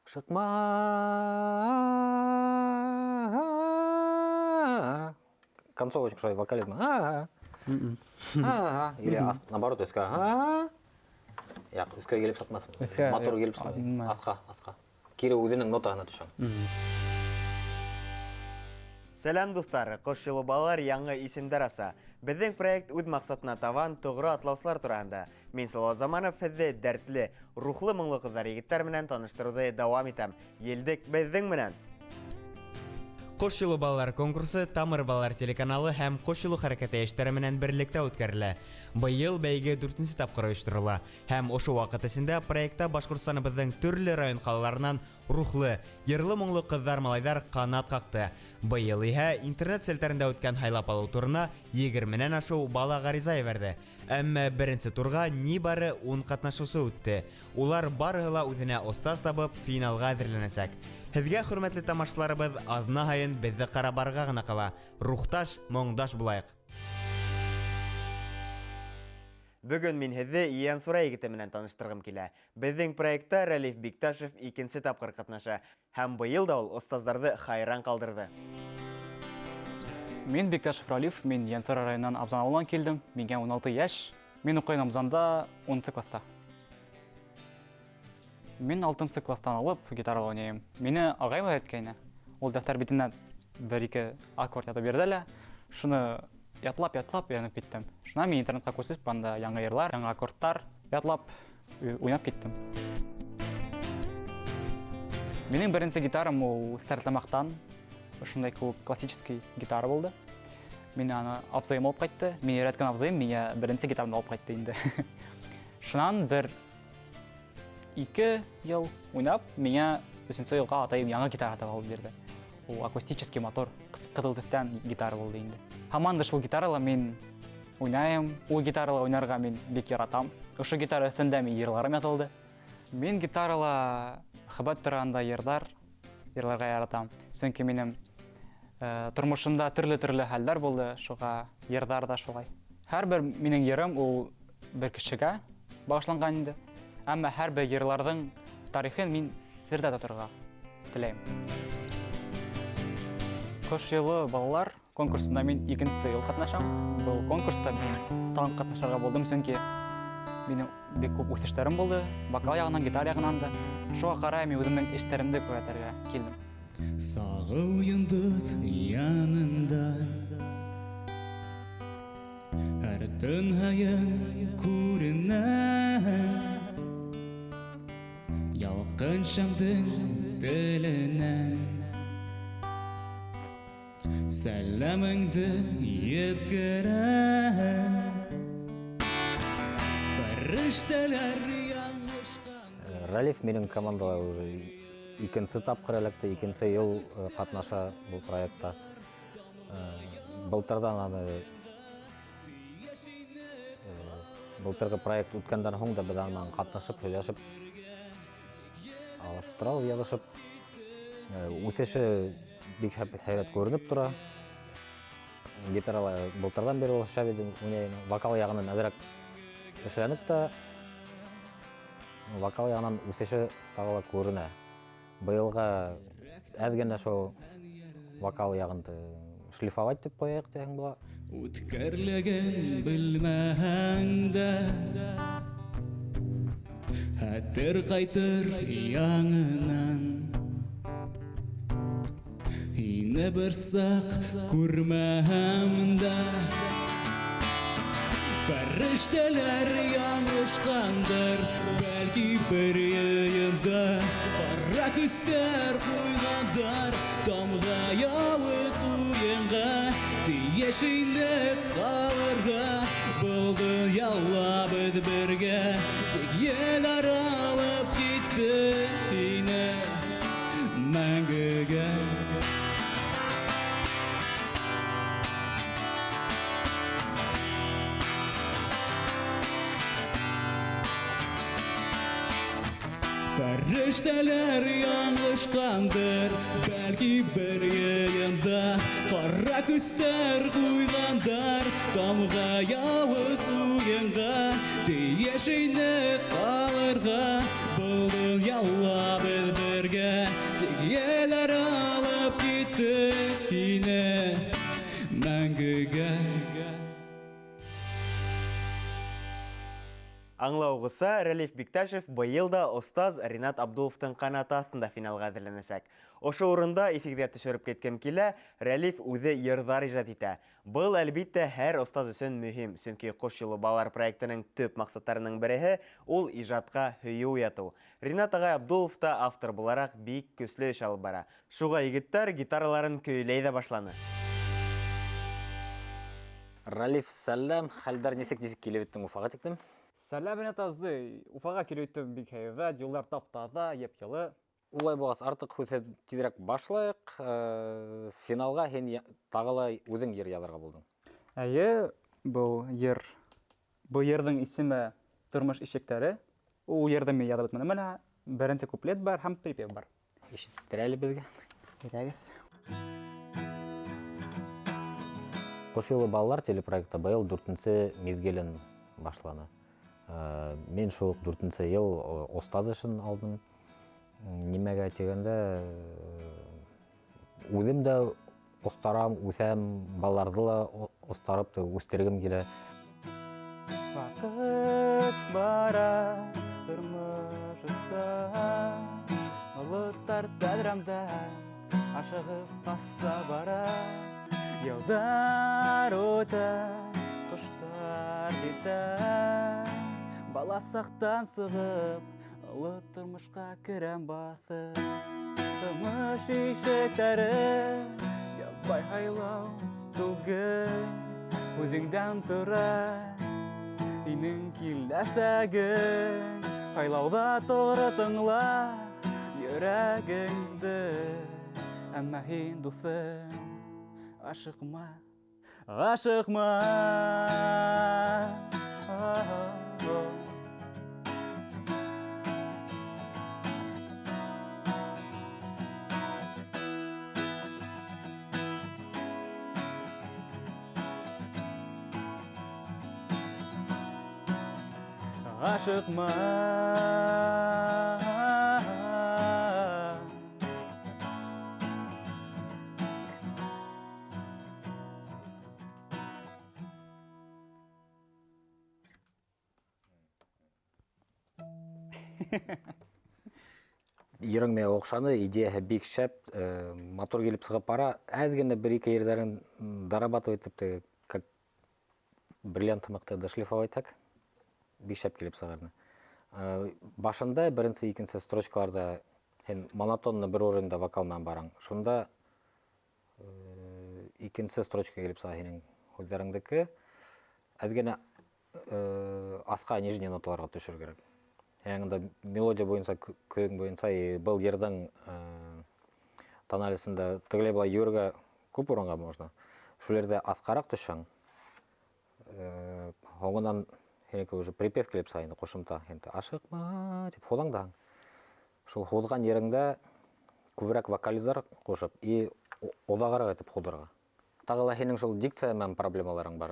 Шыҡма. Концовочка шулай вокализм. Или наоборот, өҫкә. Яҡ, өҫкә килеп сыҡмаҫ. Матур килеп сыҡмаҫ. Аҫҡа, аҫҡа. Кире үҙенең нотаһына төшә. Сәләм, дуҫтар! Ҡош юлы балалар яңы исемдәр аса. Беҙҙең проект үҙ маҡсатына табан тоғро атлаусылар тураһында. Мин Салауат Заманов һеҙҙе дәртле, рухлы моңло ҡыҙҙар егеттәр менән таныштырыуҙы дауам итәм. Елдек беҙҙең менән! Ҡош юлы балалар конкурсы Тамыр балалар телеканалы һәм Ҡош юлы хәрәкәте йәштәре менән берлектә үткәрелә. Быйыл бәйге дүртенсе тапҡыр ойошторола. Һәм ошо ваҡыт эсендә проектта Башҡортостаныбыҙҙың төрлө район ҡалаларынан рухлы, йырлы-моңло ҡыҙҙар-малайҙар ҡанат ҡаҡты. Быйыл иһә интернет селтәрендә үткән һайлап алыу турына 20-нән ашыу бала ғариза ебәрҙе. Әммә беренсе турға ни бары 10 ҡатнашыусы үтте. Улар барыһы ла үҙенә остаз табып, финалға әҙерләнәсәк. Һеҙгә, хөрмәтле тамашасыларыбыҙ, аҙна һайын беҙҙе ҡарап барырға ғына ҡала. Рухташ, моңдаш булайыҡ. Бөгөн мин һеҙҙе Ейәнсура егете менән таныштырғым килә. Беҙҙең проектта Рәлиф Бикташев икенсе тапҡыр ҡатнаша. Һәм быйыл да ул остаздарҙы хайран ҡалдырҙы. Мин Бикташев Ралиф, мин Ейәнсура районынан Абзан ауылынан килдем. Миңә 16 йәш. Мин уҡыйым Абзанда 10 класста. Мин 6 класстан алып гитарала уйнайым. Мине ағайым өйрәткәйне. Ул дәфтәр битенә бер-ике аккорд ятып бирҙе лә, шуны ятлап-ятлап өйрәнеп киттем. Шунан мин интернетҡа күсеп, анда яңы йырлар, яңы аккордтар ятлап уйнап киттем. Минең беренсе гитарам ул Стәрлетамаҡтан, ошондай кеүек классический гитара булды. Мин аны абзыйым алып ҡайтты. Мин өйрәткән абзыйым миңә беренсе гитарамды алып ҡайтты инде. Шунан бер 2 йыл уйнап, миңә өсөнсө йылға атайым яңы гитара һатып алып бирҙе. Ул акустический мотор, ҡыҙыл төҫтән гитара булды инде. Һаман да шул гитарала мин уйнайым. Ул гитарала уйнарға мин бик яратам. Ошо гитара өҫтөндә мин йырларым яҙылды. Мин гитарала мөхәббәт тураһында йырларға яратам. Сөнки минең тормошомда төрлө-төрлө хәлдәр булды, шуға йырҙар да шулай. Һәр бер минең йырым ул бер кешегә бағышланған инде. Әммә һәр бер йырларҙың тарихын мин серҙә тоторға теләйем. Ҡош юлы балалар конкурсында мин икенсе йыл ҡатнашам. Был конкурста мин тағы ҡатнашырға булдым, сөнки минең бик күп үҫештәрем булды, вокал яғынан, гитара яғынан да. Шуға ҡарай мин үҙемдең эштәремде күрһәтергә килдем. Сағыу йондоҙ янында һәр төн һайын күренә ялҡын шәмдең теленән сәләмеңде еткерә фәрештәләр яңышҡан. Ралиф минең командала уже икенсе тапҡыр эләкте, икенсе йыл ҡатнаша был проектта. Былтырҙан аны былтырғы проект үткәндән һуң да беҙ аның ҡатнашып, һөйләшеп, алышып торабыҙ, яҙышып. Үҫеше бик һәйбәт күренеп тора. Гитарала былтырҙан бирле ул шәп итеп уйнай. Вокал яғынан әҙерәк эшләнеп тә, вокал яғынан үҫеше тағы ла күренә. Быйылға әҙ генә шул вокал яғын шлифовать тип ҡуяйыҡ тиһәң була. Үткерлеген белмәһәң дә хәтер ҡайтыр яңынан. Һине бер саҡ күрмәһәм дә фәрештәләр яңышҡандыр, бәлки бер йыйында ҡара көстәр ҡуйғандар, тамға яуыз уйынға тейеш инеп ҡалырға. Был донъяла беҙ бергә, тик елдәр алып китте һине мәңгегә. Фәрештәләр яңышҡандыр, бәлки бер йыйында ҡара көстәр ҡуйғандар, тамға яуыз уйынға тейеш ине ҡалырға. Был донъяла беҙ бергә, Биләр алып китте һине мәңгегә. Аңлауығыҙса, Рәлиф Биктәшев быйыл да остаз Ринат Абдуловтың ҡанаты аҫтында финалға әҙерләнәсәк. Ошо урында иҫегеҙгә төшөрөп киткем килә, Рәлиф үҙе йырҙар ижад итә. Был, әлбиттә, һәр остаз өсөн мөһим, сөнки Ҡош юлы балалар проектының төп маҡсаттарының береһе ул ижадҡа һөйөү уятыу. Ринат ағай Абдулов та автор булараҡ бик көслө эш алып бара. Шуға егеттәр гитараларын көйләй ҙә башланы. Рәлиф, сәләм, хәлдәр нисек, нисек килеп еттең Уфаға тиктем? Сәләм, Ринат абзый. Уфаға килеп еттем бик һәйбәт, юлдар тап-таҙа, йып-йылы. Улай булғас, артыҡ һүҙһеҙ тиҙерәк башлайыҡ. Финалға һин тағы ла үҙең йыр яҙырға булдың. Эйе, был йырҙың исеме Тормош ишектәре. Ул йырҙы мин яҙып бөтмәнем. Менә беренсе куплет бар һәм припев бар. Ишеттер әле беҙгә. Әйҙәгеҙ. Ҡош юлы балалар телепроекты быйыл дүртенсе миҙгелен башланы. Мин шул уҡ дүртенсе йыл остаз эшен алдым. Нимәгә тигәндә, үҙем дә оҫтарам, үҫәм, балаларҙы ла оҫтарып та үҫтергем килә. Ваҡыт бара, тормош оса, болоттар тәҙрәмдә ашығып ҡаса бара. Йылдар үтә, ҡоштар китә, бала саҡтан сығып, оло тормошҡа керәм баҫып. Тормош ишектәре ябай һайлау түгел, үҙеңдән тора һинең киләсәгең. Һайлауҙа тоғро тыңла йөрәгеңде, әммә һин, дуҫым, ашыҡма, ашыҡма. Ашыҡма. Йырың миңә оҡшаны, идеяһы бик шәп, матур килеп сығып бара. Әҙ генә бер-ике ерҙәрен дорабатывать итеп, теге, как бриллиант һымаҡты дошлифовать итһәк, бик шәп килеп сығарҙы. Башында беренсе, икенсе строчкаларҙа һин монотонно бер урында вокал менән бараң. Шунда икенсе строчка килеп сыға һинең һүҙҙәреңдеке. Әҙ генә аҫҡа нижний ноталарға төшөр кәрәк. Һин анда мелодия буйынса, көйөң буйынса, и был йырҙың тоналисында тегеләй былай йөрөргә күп урынға можно. Шул ерҙә аҫҡараҡ төшһәң, һуңынан һинеке уже припев килеп сыға инде, ҡушымта. Һин ашыҡма тип һуҙаңдаһың. Шул һуҙған ереңдә күберәк вокализар ҡушып и оҙағыраҡ итеп һуҙырға. Тағы ла һинең шул дикция менән проблемаларың бар.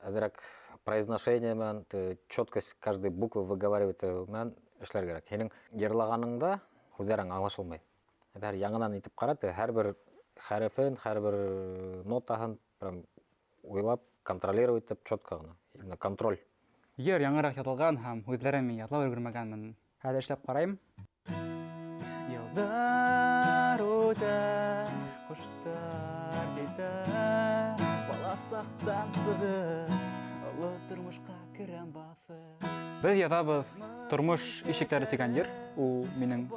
Әҙерәк произношение менән, четкость каждой буквы выговаривать менән эшләр кәрәк. Һинең йырлағаныңда һүҙҙәрең аңлашылмай. Әҙәр яңынан итеп ҡара, те һәр бер хәрефен, һәр бер нотаһын прям уйлап, контролировать итеп четко ғына. Именно контроль. Йыр яңыраҡ яҙылған һәм һүҙҙәрен мин ятлап өлгөрмәгәнмен. Хәҙер эшләп ҡарайым. Йылдар үтә, ҡоштар китә, бала саҡтан сығып, оло тормошҡа керәм баҫып. Беҙ яҙабыҙ Тормош ишектәре тигән йыр. Ул минең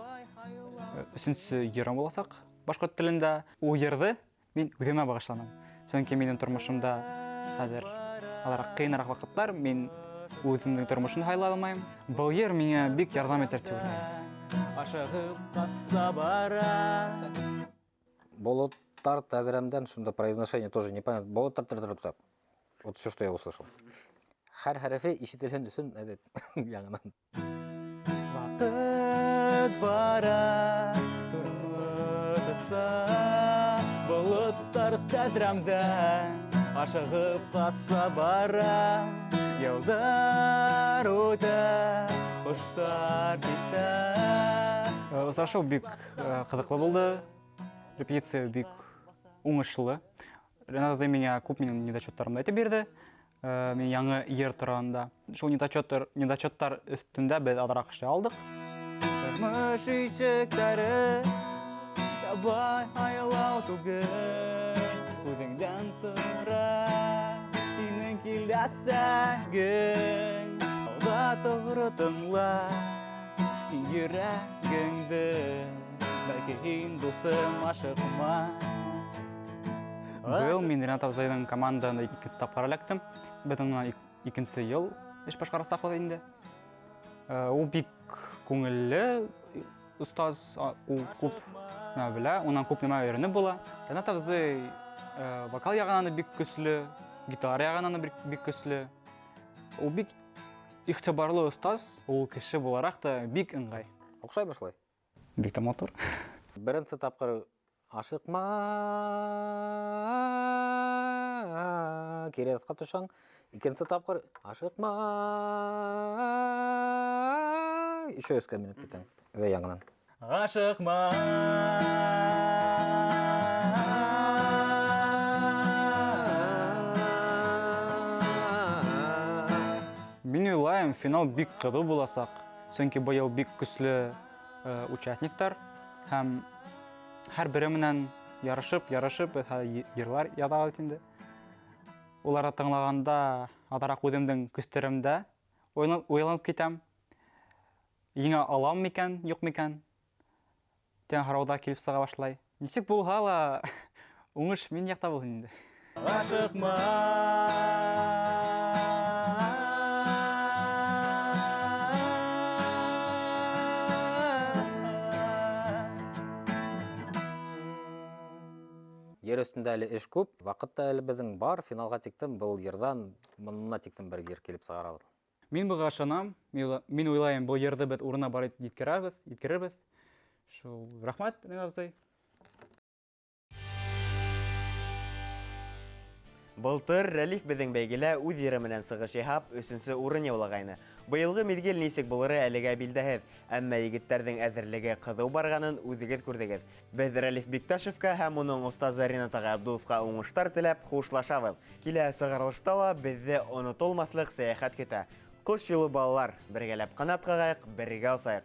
өсөнсө йырым буласаҡ башҡорт телендә. Ул йырҙы мин үҙемә бағышланым. Сөнки минең тормошомда хәҙер алараҡ ҡыйыныраҡ ваҡыттар, мин үҙемдең тормошон һайлай алмайым. Был йыр миңә бик ярҙам итер тип уйлайым. Ашығып ҡаса бара. Болоттар тәҙрәмдән, шунда произношение тоже непонятно. Болоттар тәҙрәмдән. Вот все, что я услышал. Һәр хәрефе ишетелһен өсөн, әҙәт, яңынан. Ваҡыт бара, тормош оса, болоттар тәҙрәмдән ашығып ҡаса бара. Йылдар үтә, ҡоштар китә, Осрашыу бик ҡыҙыҡлы булды. Репетиция бик уңышлы. Ренат абзый миңә күп минең недочеттарымды әйтеп бирҙе. Мин яңы йыр тураһында. Шул недочеттар, недочеттар өҫтөндә беҙ аҙыраҡ эшләй алдыҡ. Тормош ишектәре ябай һайлау түгел, үҙеңдән тора һинең киләсәгең. Алда тоғро тыңла һин йөрәгеңде, бәлки һин, дуҫым, ашыҡма. Быйыл мин Ренат абзыйҙың командаһында икенсе тапҡыр эләктем. Беҙ уның икенсе йыл эш башҡарасаҡбыҙ инде. Ул бик күңелле остаз, ул күп нәмә белә, унан күп нәмә өйрәнеп була. Ренат абзый вокал яғынан да бик көслө, гитара яғынан да бик көслө. Ул бик иғтибарлы остаз, ул кеше булараҡ та бик ыңғай. Оҡшаймы шулай? Бик тә матур. Беренсе тапҡыр ашыҡма, кире аҫҡа төшәң. Икенсе тапҡыр ашыҡма, еще өҫкә менеп китәң. Вә яңынан. Ашыҡма. Мин уйлайым, финал бик ҡыҙыу буласаҡ. Сөнки быйыл бик көслө участниктар һәм һәр бере менән ярышып, ярышып, беҙ хәҙер йырлар яҙабыҙ инде. Уларҙы тыңлағанда аҙыраҡ үҙемдең көстәремдә уйланып китәм. Еңә алам микән, юҡ микән? Тигән һорау ҙа килеп сыға башлай. Нисек булһа ла, уңыш мин яҡта булһын инде. Ашыҡма. Ер өҫтөндә әле эш күп, ваҡыт та әле беҙҙең бар, финалға тиктем был йырҙан мына тиктем бер йыр килеп сығарабыҙ. Мин быға ышанам, мин уйлайым, был йырҙы беҙ урынына барып еткерербеҙ. Шул, рәхмәт, Ренат абзый. Былтыр Рәлиф беҙҙең бәйгелә үҙ йыры менән сығыш яһап, өсөнсө урын яулағайны. Быйылғы миҙгел нисек булыры әлегә билдәһеҙ, әммә егеттәрҙең әҙерлеге ҡыҙыу барғанын үҙегеҙ күрҙегеҙ. Беҙ Рәлиф Бикташевка һәм уның остазы Ринат ағай Абдуловҡа уңыштар теләп хушлашабыҙ. Килә сығарылышта ла беҙҙе онотолмаҫлыҡ сәйәхәт көтә. Ҡош юлы балалар, бергәләп ҡанат ҡағайыҡ, бергә осайыҡ.